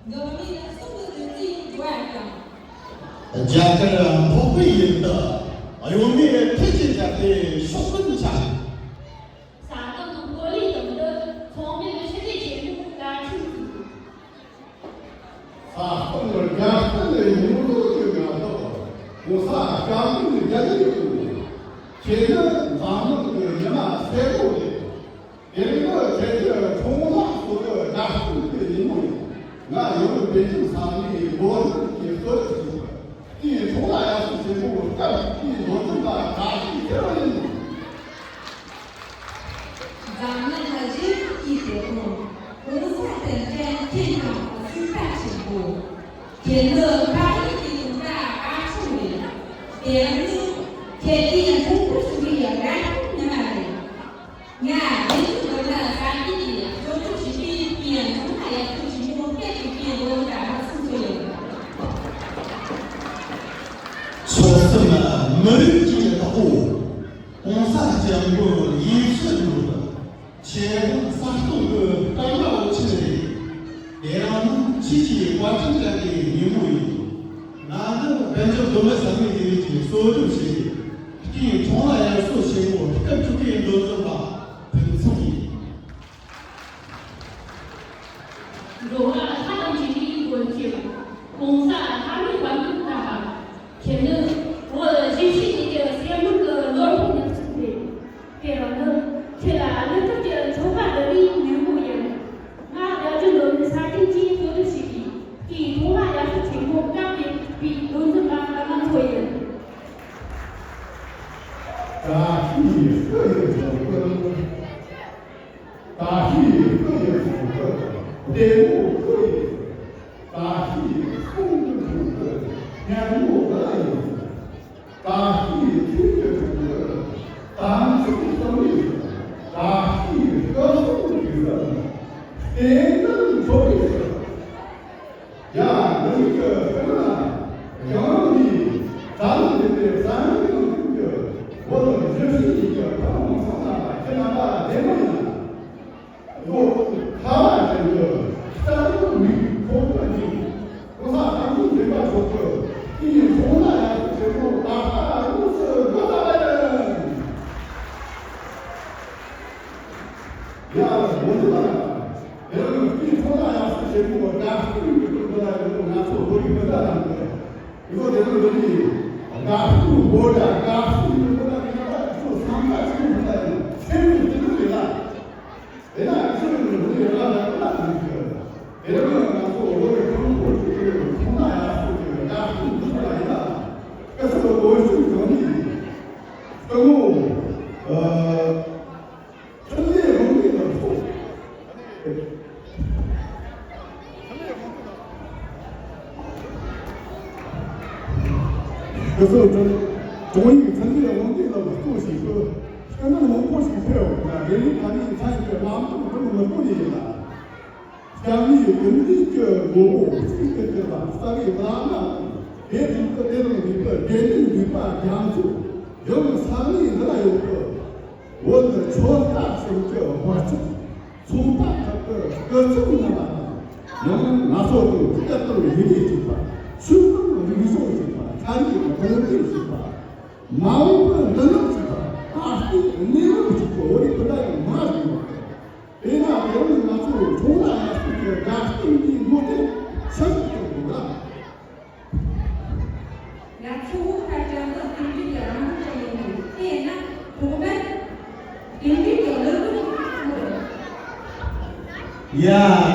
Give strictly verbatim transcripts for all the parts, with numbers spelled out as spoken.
འགག་མེད་གསུང་གི་བདུད་རྩིའི་འགྲོ་བ་དང་། རྒྱ་གར་འཕགས་པའི་ཡུལ་དུ་གཡོ་མེད་ཐུགས་རྗེ་བྱ་སྟེ་ཕྱོགས་ཀུན་ཁྱབ། ས་དང་ཀོ་ལའི་དོན་དུ་ཚོགས་མེད་ཕྱི་ལས་ཆེན་པོ་བཀའ་ཁྲིམས་བཙུགས། ས་སྟོང་རྒྱ་སྟོང་ལས་ཉུང་དུ་ཡོད་ཡང་དག་གོང་ས་སྐྱབས་མགོན་རྒྱ་ལས་ཡོད། ཁྱེད་ནི་འཛམ་གླིང་གི་ཉི་མ་སེར་པོ་རེད། དེ་རིང་ནི་ཁྱེད་ཀྱི་འཁྲུངས་ལྷ་སོགས་ཀྱི་དགའ་སྟོན་གྱི་ཉིན་མོ་ཡིན། ང་ཡུལ་པེ་ཅིང་ས་གནས་མགོ་ལྷུན་གྱི་གཙོ་བོར་བྱས་པ། དེའི་འཁྲུངས་ལྷ་དབྱར་གསོལ་ཆེན་མོའི་སྐབས་ཀྱི་མདོ་འཛིན་པ་བཀྲ་ཤིས་ཚེ་རིང་ཡིན། འཛམ་གླིང་ལ་རྗེ་རིན་པོ་ཆེའི་དེ་དང་གོང་ས་དེང་ཅན་ཁྱེད་དང་སྲིད་པ་ཆེན་པོ། ཁྱེད་ནི་ཕ་ཡུལ་གྱི་དུང་བརྡ་དཀར་ཕྱོགས་རེད། དེ་རིང་ནི་ཁྱེད་ཀྱི་འཁྲུངས་སྐར་ཞུ་བའི་དགའ་སྟོན་ཉི་མ་རེད། ང་རྒན་གཞོན་བོད་ལ་གསར་འདེབས་ཀྱི་གཙོ་སྒྲུབ་བྱེད་པའི་དུས་ཡུན་ཐུང་ལ་ཡག་པོ་ཞིག་མོ་སྐད་ཀྱི་དུས་ཡུན་ལོ་ལ་ཧ་སུ་སུ་ཡོད། ཆོལ་གསུམ་མི་རིགས་ཀྱི་བདག་པོ། ༸གོང་ས་༸སྐྱབས་མགོན་ཡེ་ཤེས་མགོན་ཆེད་དུ་གསར་གཏོད་ཀྱི་སྐར་མ་འོ་ཆེན་རེད། དེ་རིང་ནི་ཁྱེད་ཀྱི་བཀའ་དྲིན་ཅན་གྱི་ཉིན་མོ་ཡིན། ང་ནི་དཔལ་འབྱོར་སྡོམ་པ་ས་གནས་དེ་བས་ཀྱི་གཙོ་སྒྲུབ་བྱས། སྤྱིའི་འཁྲུངས་ལྷ་དབྱར་གསོལ་ཆེན་མོ་སྐབས་དྲུག་པའི་མདོ་འཛིན་པ་ཕུན་ཚོགས་ཡིན། འགྲོ་བ་ལྷ་དང་བཅས་པའི་མགོན་སྐྱབས། ༸གོང་ས་ལྷ་མོའི་བར་སྐབས་བསྟན་པ། ཁྱེད་ནི་བོད་གཞིས་བྱེས་གཉིས་ཀྱི་སྲས་མོ་གི་ནོར་བུ་ཉག་གཅིག་རེད། དེ་རིང་ནི་ཁྱེད་ལ་གླུ་གར་གྱི་མཆོད་པ་འབུལ་བའི་ཉིན་མོ་ཡིན། ང་རྒྱ་ཆེའི་སློབ་མའི་ས་ཁུལ་གྱིས་གཙོ་སྒྲུབ་བྱས་པའི་དེའི་ཐོག་མ་ཡག་ཤོས་ཆེན་མོ་སྐབས་དེ་བའི་མདོ་འཛིན་པ་ཀརྨ་མཚོ་ཡིན། བཀྲ་ཤིས་སྐུ་ཡི་གཟུགས་སྐུ། བཀྲ་ཤིས་སྐུ་ཡི་གཟུགས་སྐུ། བདེ་མོ་སྐུ་ཡི། བཀྲ་ཤིས་གསུང་གི་གཟུགས་སྐུ། སྙན་མོ་སྐུ་ལ་ཡིན། བཀྲ་ཤིས་ཚིག་གི་གཟུགས་སྐུ། དམ་ཚིག་གསུམ་ཡིན། བཀྲ་ཤིས་སྐུ་གསུང་གི་གཟུགས། བསྟན་འཛིན་མཚོ་ཡི་གཟུགས། ཡ། འདི་ནི་ཁྱོད་ཁྱོད་ན། ཡང་ནི་ད་ལྟ་འདི་ལྟའི་བསམ་ཡས་ནང་ཁུལ་གྱི་བོད་ལ་བཞི་བཞི་ཡིན་གྱི་ཕ་མ་སོང་ན་ཁྱེད་རྣམ་པ་བདེ་མོ་ཡིན། ལོ་ཁ་བ་ཅན་གྱི་རྩ་བོ་མི་ཁོག་པ་ཡིན། ཁོ་ས་ཁ་མི་འཛིན་པ་ཚོགས་ཀྱི་དེ་ཡི་ཚོང་ལ་ཡག་ཤོས་ཆེན་པོ་ད་ཁ་དངོས་སུ་དགོས་ད་བ་ཡིན། ཡ། འོ་འདི་ལ། དེ་རིང་དེའི་ཐོག་ལ་ཡག་ཤོས་ཆེན་པོ་དགའ་སྟོན་གྱི་སྐོར་ལ་ཡོད་ང་ཚོ་བོད་རིགས་མི་འདྲ་རང་གི་ཡོད། དེ་རིང་འདི་ནི་དགའ་སྟོན་བོད་ལ་དགའ་སྟོན་གྱི་སྐོར་ལ་ཡིན་ན་ད་ཁྱོད་སེམས་ཁ་ཆེན་པོ་ལ་ཡིན་སེམས་ཀྱི་སྐྱིད་སྡུག་ཡིན་ལ། དེ་ན་ཁྱོད་ཀྱི་འདི་ཡོད་ལ་ལ་ལ་ཡིན་གི། དེ་རིང་ང་ཚོ་བོད་རིགས་ཁམས་བོད་ཀྱི་ཐོག་ལ་ཡག་ཤོས་ཀྱི་དགའ་སྟོན་འདི་ལ་ཡིན་ལ། སྐུ་ཚབ་དགོན་ཆུང་གང་ནས་ཡིན། སྐུ་ངོ་། ཨ། ཁྲིམས་ལས་དབང་གིས་ལ་ཐོག་སྐུ་ཚབ་དྲུང་ཡིག་ཁྲིམས་ལས་དབང་གིས་ལ་གཙོ་བྱས་ཏེ་སྐུ་མགྲོན་མང་པོ་ཞིག་ཕེབས་ཡོད་ན། དགེ་ལས་ཁ་ནས་ཚན་གྱི་ལམ་སྟོན་འགྲིམ་མི་ཁོ་ནས་ཡིན་ལ། སྐྱབས་གནས་ཀུན་འདུས་ཀྱི་མགོན་པོ་གཅིག་ཏུ་གྱུར་པ་རྩ་བའི་བླ་མ་དང་། དེ་བཞིན་དུ་དེ་དང་འདུས་པའི་དགེ་འདུན་འདུས་པ་རྒྱ་མཚོ། ཡང་ས་གནས་འདི་ལ་ཡོད་པའི་བོད་ཀྱི་ཆོལ་ཁ་གསུམ་གྱི་དབུ་ཁྲིད། ཚོང་པ་ཁག་གི་སྐུ་ཚབ་རྣམ་པ་དང་། ཡང་ང་ཚོ་དང་སྐད་དང་ཡི་གེ་གཅིག་པ། ཆོས་དང་རིག་གཞུང་གཅིག་པ། ཐ་སྙད་དང་གོམས་འདྲིས་གཅིག་པ། མ་འོངས་པའི་མདུན་ལམ་གཅིག་པ། ད་ལྟའི་གནས་བབ་གཅིག་པའི་བོད་རིགས་སྤུན་ཟླ་ཡང་མང་ཞིག་ཡོད། དེས་ན་དེ་རིང་ང་ཚོ་ཁྲོམ་ར་ཡར་སྐྱེད་ཀྱི་དགའ་སྟོན་འདིའི་ངོ་དེབ་ཆ་ཚང་དུ་འདུག་ལ། ང་ཚོ་བོད་ཁ་བྱང་དུ་དེང་དུས་ཀྱི་རང་དབང་ཅན་ཡིན་ནོ། དེས་ན་ཐོག་མར་དེང་དུས་ཀྱི་གླུ་གར་ཁག་ཡ།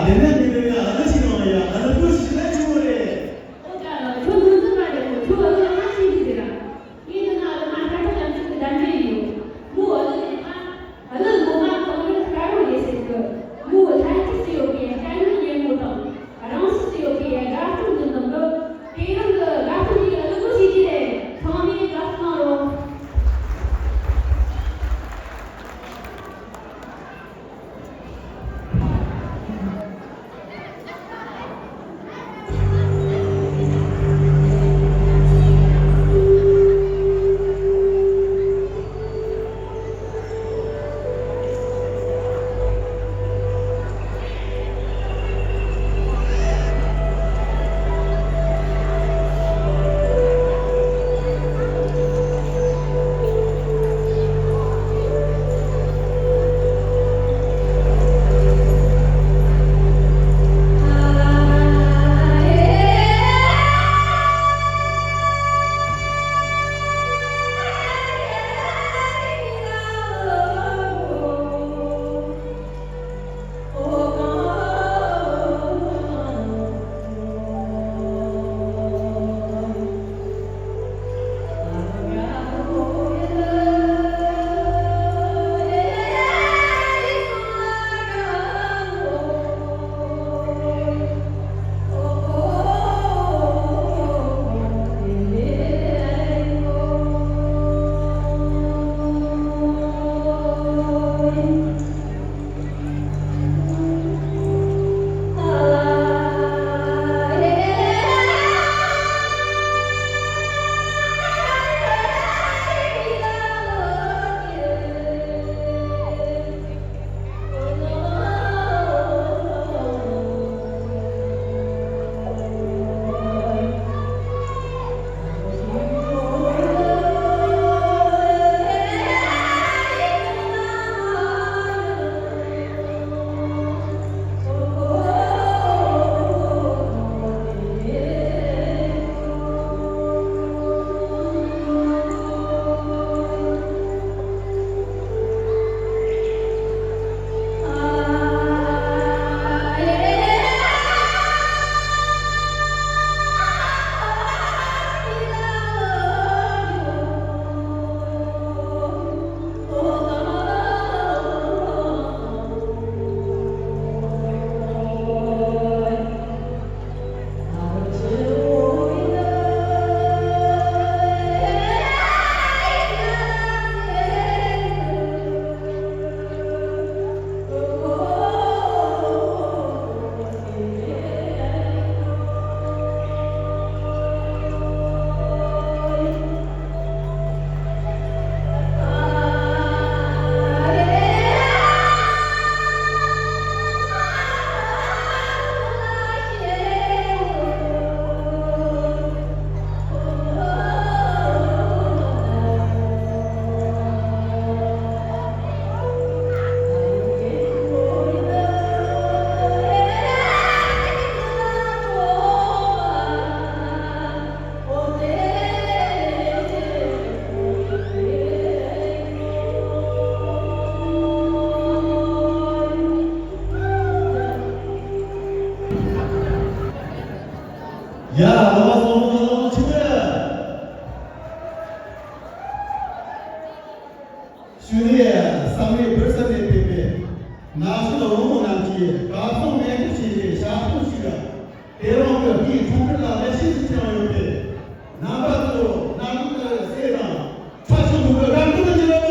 དེ་ནས་མི་འདོད་ཡ་ཨ་ལ་ཞིག་ཡོང་ཡ་ཨ་ལ་པོ་ཞིག་ལ་ཆུང་བ་རེད། ཨོ་ད་ཁྱོད་ནོར་འཛིན་མ་རེད་མོ། ཁྱོད་ཨ་ལ་ཨ་ཞིག་རེད་ལ། ཡིན་ན་ཨ་ལ་མ་ཁ་ཁ་ལ་འཛིན་གི་གདན་འདྲེན་ཡོད། མོ་ཨ་ལ་ནས་ཨ། ཨ་ལ་ངོ་མ་གཏོང་རིགས་དཀར་པོ་རེད་ཟེར་གི། མོ་ལྷ་སྐྱིད་སུ་ཡོད་པའི་དཀར་ཡོལ་སྙན་མོ་དང་། རང་སུ་སུ་ཡོད་པའི་དགའ་སྟོན་འདི་འདུག་གི། དེ་རིང་གི་དགའ་སྟོན་འདི་གླུ་གར་ཞིག་གི་རེད། ཚང་མས་དགའ་སྟོན་གནང་རོགས། ཡ། ལོ་ཚོགས་མི་ཚོགས་ཆེ་བས། ཞུ་ནས་བསམ་ཡས་བོད་ས་ནས་ཕེབས་པའི་ནག་ཆུ་ལ་བུ་མོ་རྣམས་ཀྱིས་གར་སོང་ངན་སྐུལ་བྱས་པའི་ཞག་ཐོག་ཞིག་ལ། དེ་རང་གི་སྐུའི་ཁྲོམ་ཁུལ་ལ་ལེགས་བཤད་ཅིག་བྱུང་ཡོད་པས། རྣམ་པ་ཚོ་ནག་ཆུ་ལྟ་བུའི་སྲས་དང་ཁྲ་ཆུ་མུ་གི་རང་ཁུལ་དུ་ཉེ་ལོ།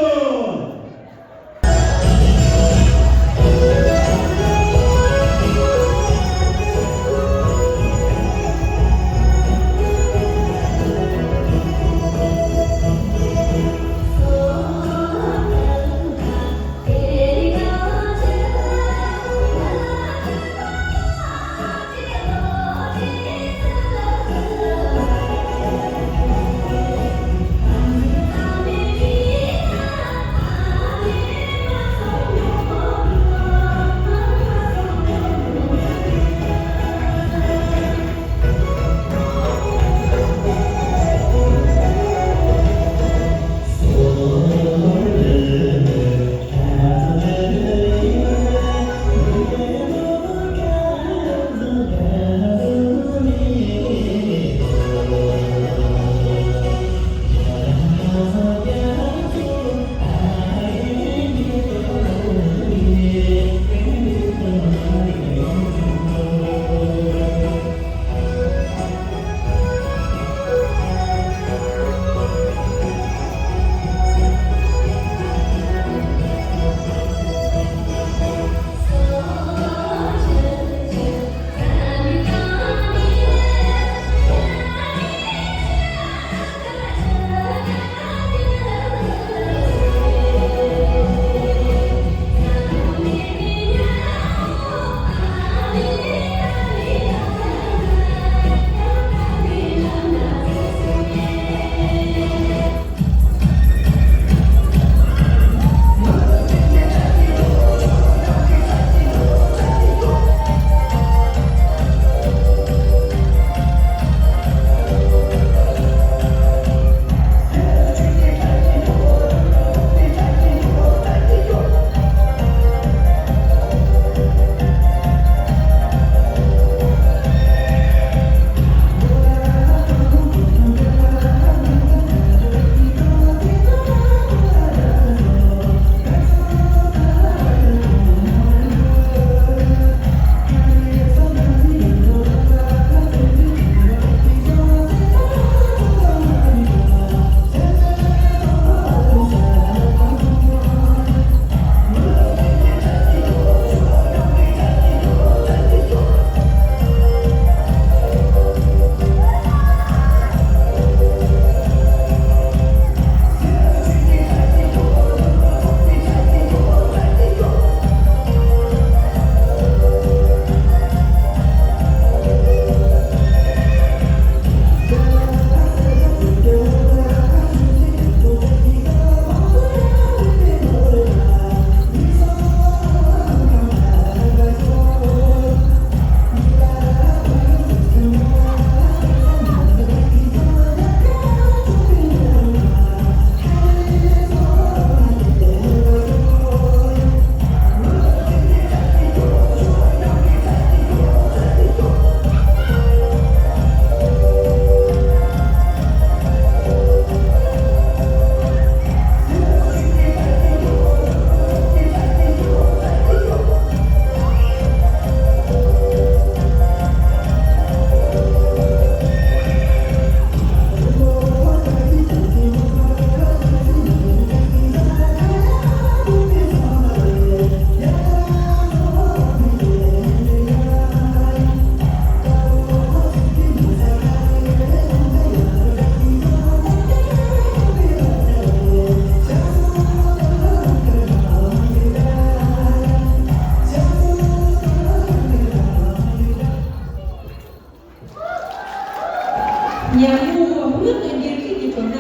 ཉམས་མྱོང་དངོས་དང་སྒེར་གྱི་ཁྲོད་ན་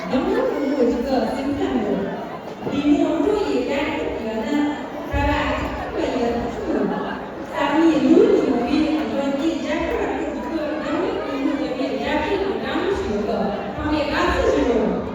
གདམས་ངག་དཀོན་པོ་ཞིག་གི་སེམས་ཁམས་ཡོད། དེ་མོ་འགྲོ་ཡི་དགའ་སྐྱིད་ཡོད་ན་ད་བ་ཁ་ཁ་ཡི་ཚུལ་ཡོད། ས་གནས་ལུགས་ཀྱི་མི་བའི་འཇོན་གྱི་རྒྱ་གར་སྐད་ཀྱི་གདམས་ངག་དེ་མོ་དེ་བའི་རྒྱ་སྐད་དང་འདྲ་མོ་ཞིག་ཡོད་གི། ཚང་མས་དགའ་ཚོར་ཞིག་ཡོད།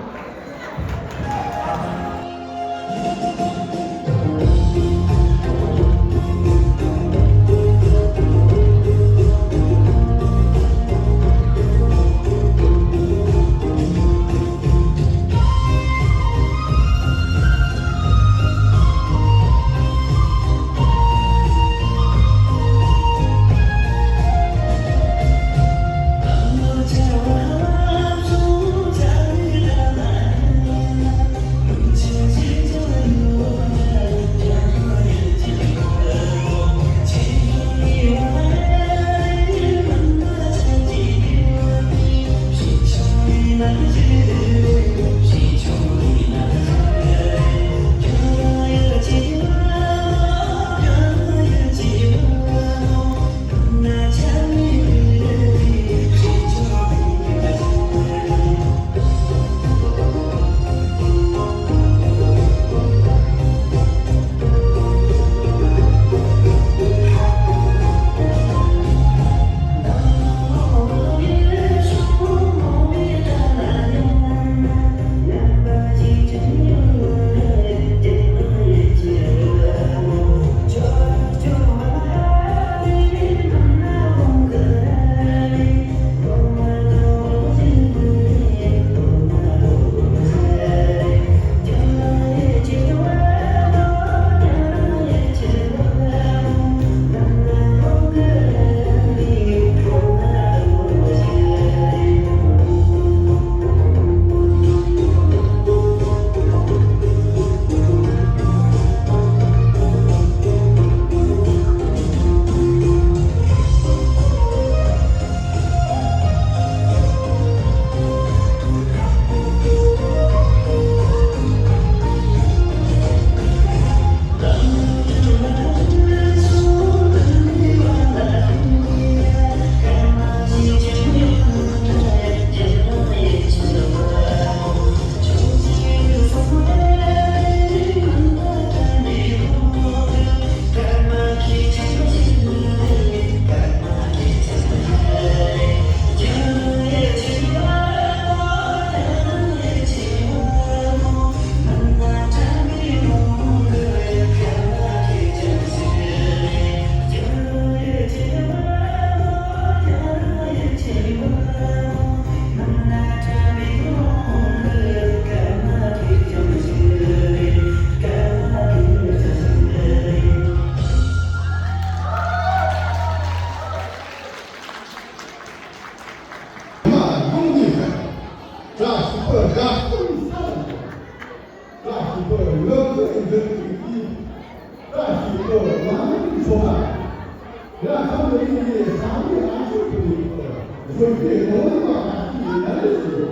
ཁྱོད་ཀྱིས་ནོར་ལུག་མ་ཁ་ཤས་ཡིན་ན་རེད་ཟེར།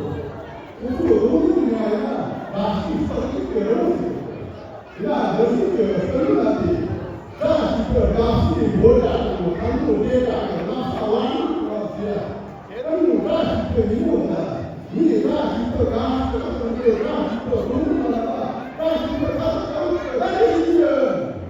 ཁོ་ཚོས་ནོར་ལུག་ཉོ་ཡ་ན་བཀྲ་ཤིས་ཕག་གི་སྐྱོ་རོགས་ཟེར། དེ་ལ་བཀྲ་ཤིས་སྐྱོ་རོགས་ཟེར་ལ་དེ། བཀྲ་ཤིས་པའི་དགའ་བསུའི་མགོ་སྐྲ་དང་ཁ་ལོ་སྒྲེ་སྐྲ་གི་ལག་ས་བར་དུ་བ་ཟེར། ཁྱེད་རང་ནི་བཀྲ་ཤིས་པའི་ཉིན་མོ་དང་། མིའི་བཀྲ་ཤིས་པའི་དགའ་བསུ་དང་། བཀྲ་ཤིས་པའི་སྡུག་མོ་དང་། བཀྲ་ཤིས་པའི་ཁ་ལག་ཀྱང་བཀྲ་ཤིས་པའི།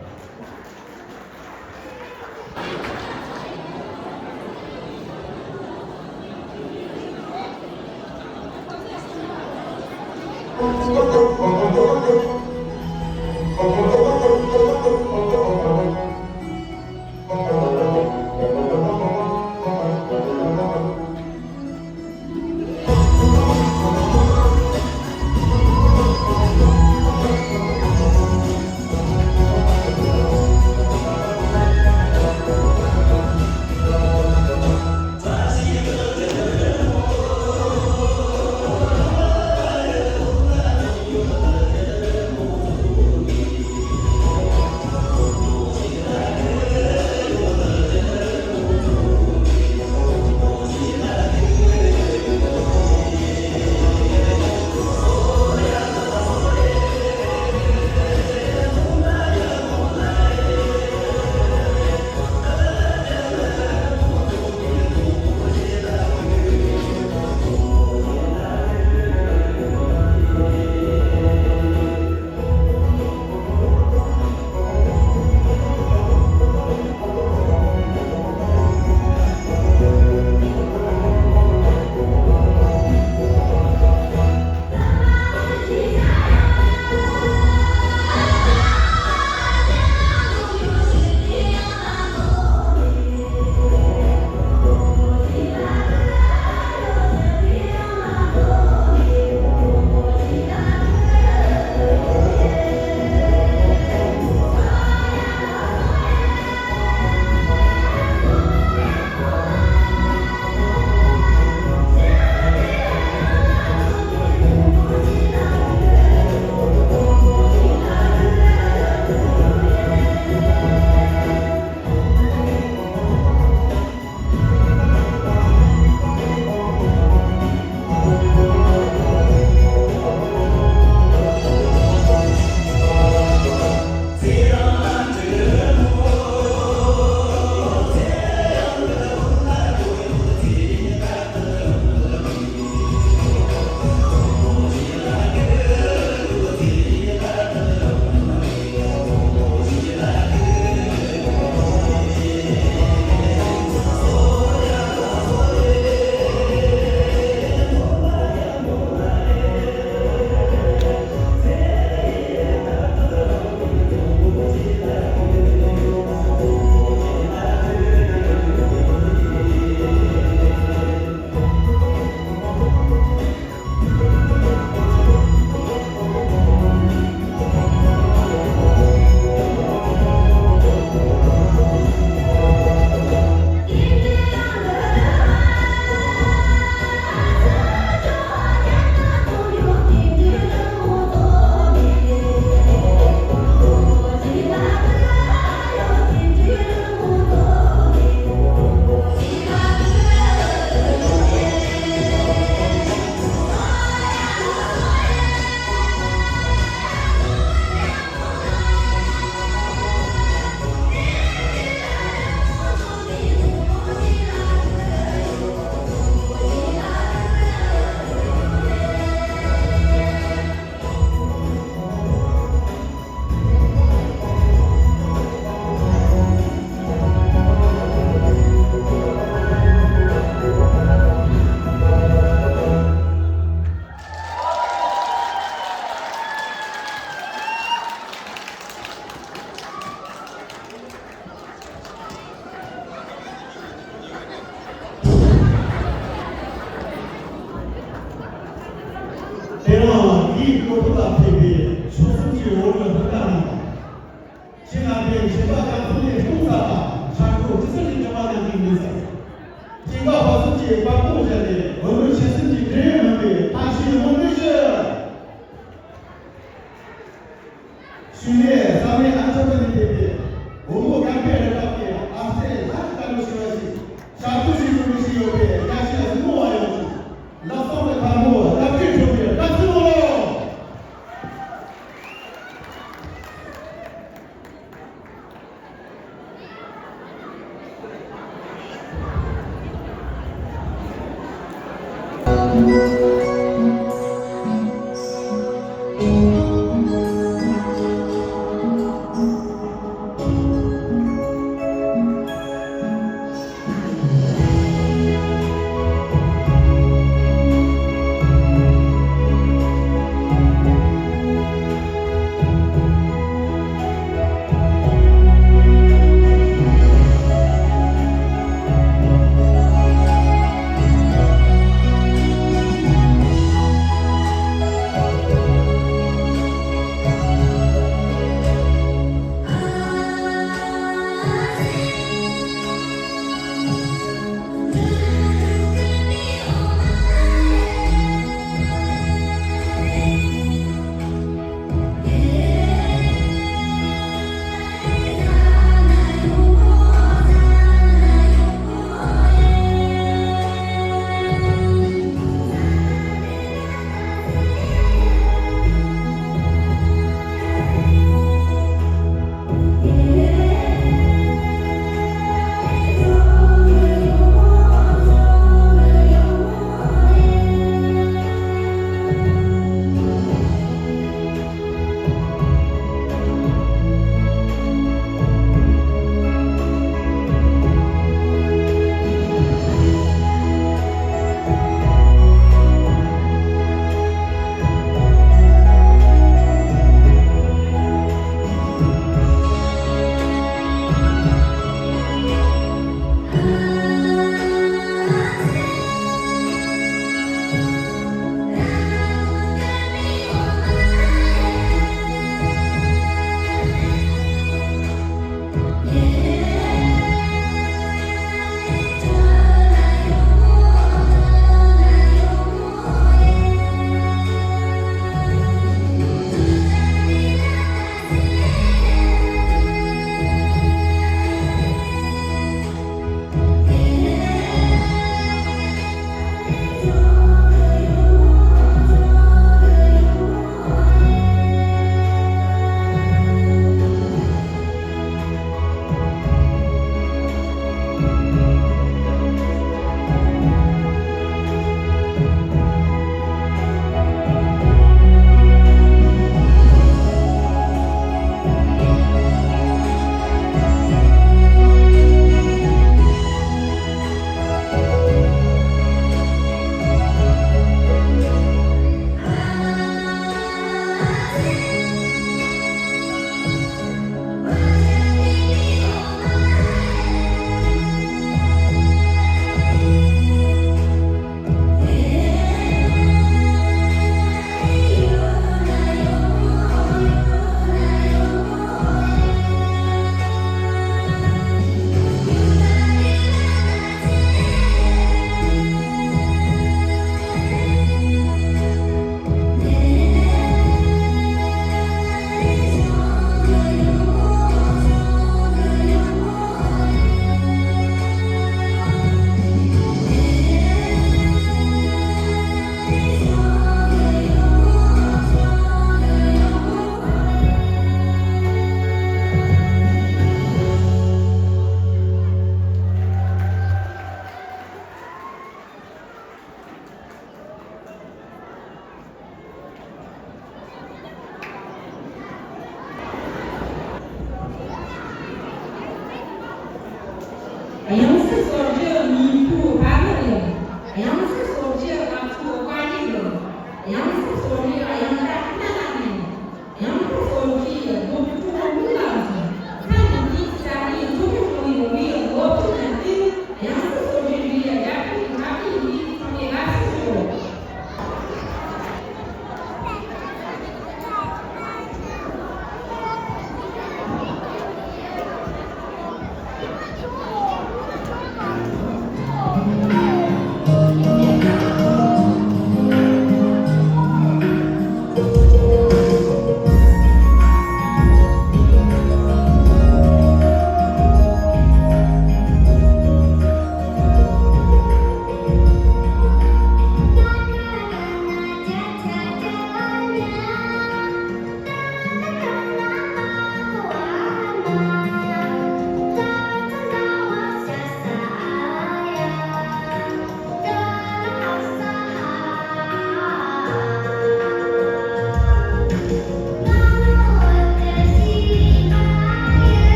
དེ་རིང་འདིའི་སྐོར་ལ་ཕེབས་པའི་ཕྱོགས་གསུམ་གྱི་འོག་ཏུ་ལྷན་རྒྱས་རྣམས་དང་། ཕྱི་ནང་པའི་གཞན་པ་དང་ཐུག་ནས་སྟོང་ཚ་དང་ཕྱག་སྐོར་ཇི་སྲིད་ཀྱི་ཉམས་པ་རྣམས་ཀྱིས་མི་ཟད། སྐྱེ་འགག་བར་གསུམ་གྱི་བར་སྟོང་བཞག་ནས་འོད་མོ་ཆེ་སེམས་ཀྱི་འབྲས་བུ་སྨིན་པའི་ཐབས་ཤེས་སྨོན་འདུན་ཞུ། གཞུག་ནས་བསམ་ཡས་ཨ་མཆོག་ཏུ་ནས་ཕེབས་པའི་བུ་མོ་གམ་པའི་རི་རབ་ཀྱི་ཨ་སྲས་ལྷ་ཀླུ་ཞེས་པ་ཞིག་ཞབས་ཏོག་ཞུ་དགོས་པའི་ཞིག་ཡོད་པས་བཀྲ་ཤིས་ལ་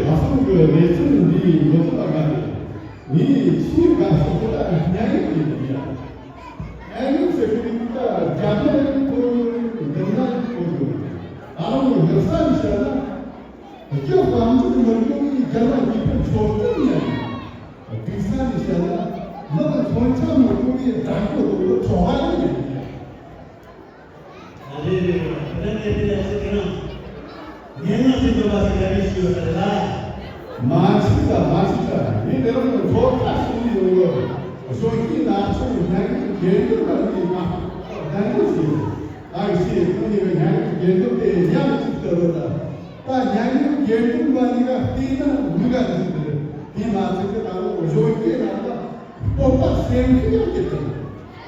ཨ་སང་གི་ལེ་ཚན་འདིའི་འགོ་ཚུགས་པ་ག་ནས་ངའི་ཆེས་དགའ་ཤོས་དེ་ད་སྙན་ངག་ཅིག་ཡིན་ཡ། ཨ་ནི་ཟེར་གི་ད་རྒྱ་ནག་གི་ཁོར་ཡུག་འདི་ན་གི་ཁོར་ཡུག་ཨ་རང་ངོ་ཡག་ས་ནས་བཤད་ན། སྐྱོ་བ་འཇུག་མི་འགྱུར་བའི་རྒྱ་ནག་གི་ཕན་ཆོག་ཏུ་ཉན། སྡུག་ས་ནས་བཤད་ན་མི་ལ་མཚོན་ཆ་མི་དགོས་པའི་དགྲ་མགོ་ལོག་གི་གྲོགས་པ་ཡང་ཉན། ཨ་རེ་རེ་རེ། ད་ནས་དེ་ལ་ཚེ་གང་ངན་ངག་ཅིག་འདོན་པ་ཞིག་ཡག་གི་ཞུ་ཡོད་ས་རེད་ལ། མ་ཕྱིན་ད་མ་ཕྱིན་ད་ངས་དེ་རིང་གི་མཐོ་ཁ་ཞིག་ཡོང་གི། གཞོན་སྐྱེས་ན་ཆུང་ཉན་གི་རྒན་འདུག་པ་ནི་ང་གདན་འདྲེན་བྱས། ཨ་ཡེ་ཤེས་ཁོང་གཉིས་ཀྱི་ཉན་གི་རྒན་འདུག་དེ་ཉམས་ཅིག་ལྟ་རོགས་ད། ད་ཉན་གི་རྒན་འདུག་པ་གཉིས་ཀ་བལྟས་ན་མི་དགའ་འདུག་དེ་དེ་མ་ཚད་ཀྱི་ད་ལོ་གཞོན་སྐྱེས་ན་ད་སྤོབས་པ་སེམས་ཁྲལ་ཡང་སྐྱེ་ཐུབ།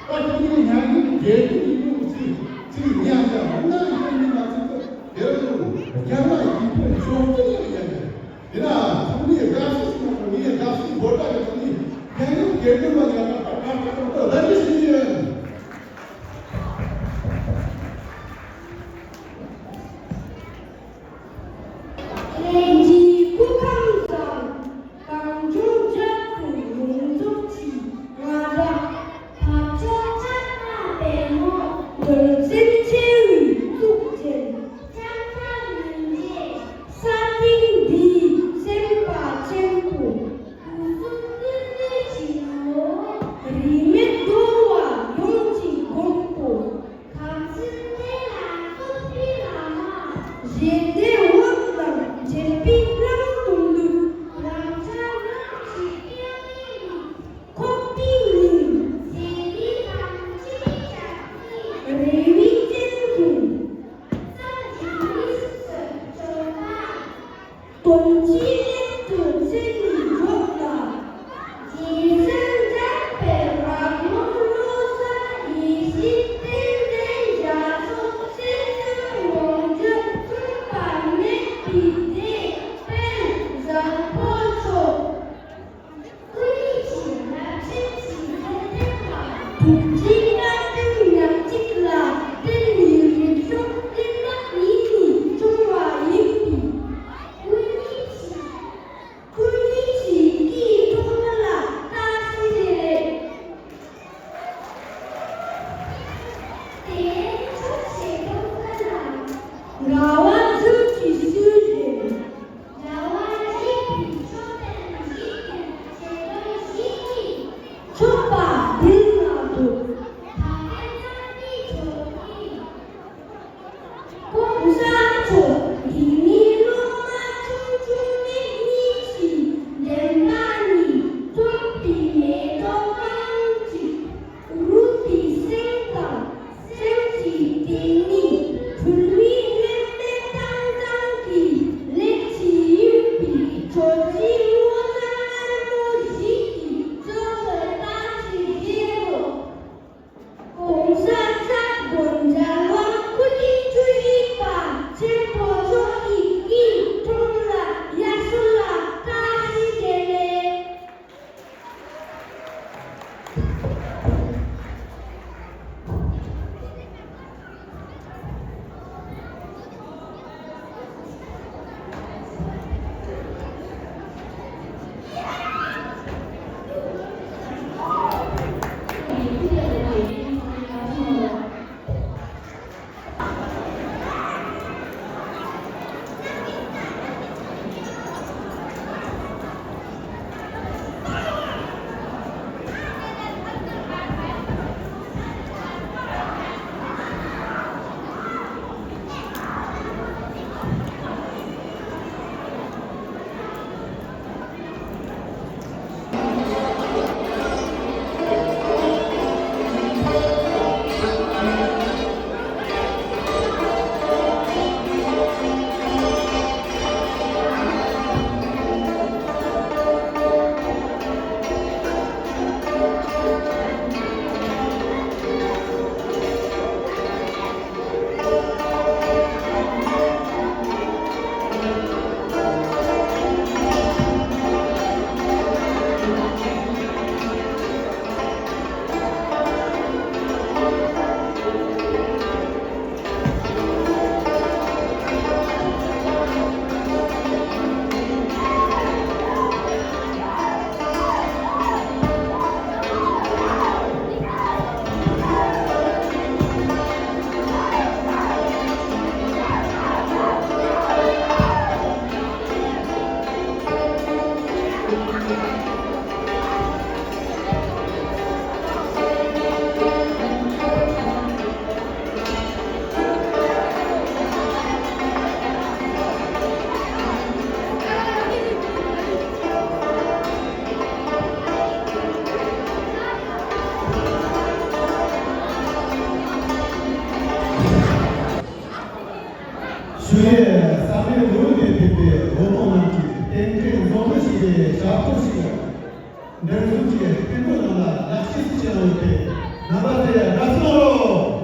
ད་ཁྱོད་ཀྱི་ཉན་གི་རྒན་འདུག་ཡིན་ནོ་ཚིག་ཚིག་ཉན་ཀྱང་ང་ཡིན་ནི་མ་ཚད་ཀྱི་དེར་ལོ་རྒྱ་ལ་ཡིན་པའི་གཞོན་སྐྱེས་ཡང་ཉན་གི། དེ་ན་ཚང་མས་དགའ་བསུ་ཞུ་ན་ངས་དགའ་བསུའི་སྒོ་ཁྲ་གི་ཚང་མས་ཉན་གི་རྒན་འདུག་པ་ཉན་ན་ད་ད་ད་ད་ད་ལ་ནི་ཞུ་ཡོད། ལྷན་རྒྱས་སྐུ་ཁམས་བཟང་། གངས་ལྗོངས་རྒྱལ་ཁབ་ཡོངས་རྫོགས་ཀྱི་ང་རང་བག་ཆགས་ལྕགས་ནག་པད་མོ་རྡུལ་ཚོན་མཆེ་བའི་གཙུག་རྒྱན། ལྕགས་ཐག་ལེན་རྗེས་ས་སྟེང་འདིའི་སེམས་དཔའ་ཆེན་པོ། སྐུ་གཟུགས་ཀུན་ཏུ་བྱིན་ནོ། རིས་མེད་འགྲོ་བ་ཡོངས་ཀྱི་མགོན་པོ། ཁམས་གསུམ་ཐེག་ལ་རྫོགས་པའི་བླ་མ། ཞི་བདེའི་འོད་དང་འབྲེལ་པའི་གླིང་དུ་འདུག་ལམ་ཆ་རང་གི་སྐྱེ་བོའི་མིག་ཁོག་པའི་ཉིན། ཟེར་བའི་དང་ཆོས་ཀྱང་ཚིག་རེ་བའི་སྤྱན་གྱིས། སངས་རྒྱས་གཉིས་སུ་བྱོན་པ། དོན་གྱི་གླིང་དུ་ཚུར་འགྱོད་ལ། རྗེ་བཙུན་འཇམ་དཔལ་དབང་མོ་བློ་བཟང་ཡེ་ཤེས་བསྟན་འཛིན་རྒྱ་མཚོ་ཚུལ་ཁྲིམས་དབང་སྒྱུར་མཚུངས་པ་མེད་པའི་སྡེ་དཔོན་བཟང་པོ་མཆོག་སྐུ་ཡི་ཞིང་ལ་ཁྲིམས་ཀྱི་ཚུལ་ཁྲིམས་དང་། ཐུགས་རྗེའི་བཀའ་དྲིན་ཉག་གཅིག་ལ་བརྟེན་ནས་རིག་གཞུང་གླེང་སྟེགས་ཉིད་ནས་སྐྱོང་བ་ཡིན་པས། སྐུ་ཡི་ཞིང་ ས་གནས་ལོ་ལྔ་ནས་ཕེབས་པའི་བུ་མོ་རྣམས་ཀྱིས་རྟེན་འབྲེལ་འཛོམས་ནི་ཞིག་དང་ཞབས་ཏོག་ཞིག་ལ། འདིར་བཞུགས་ཀྱི་སྐུ་མགྲོན་རྣམས་ལ་ལག་རྗེས་སུ་ཞུ་ཡོད་པས། རྣམ་པ་ཚོས་དགའ་བསུ་གནང་རོགས།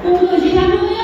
ཁོང་ཚོ་གཞིས་ཆགས་སྤྲོ་སྐྱིད་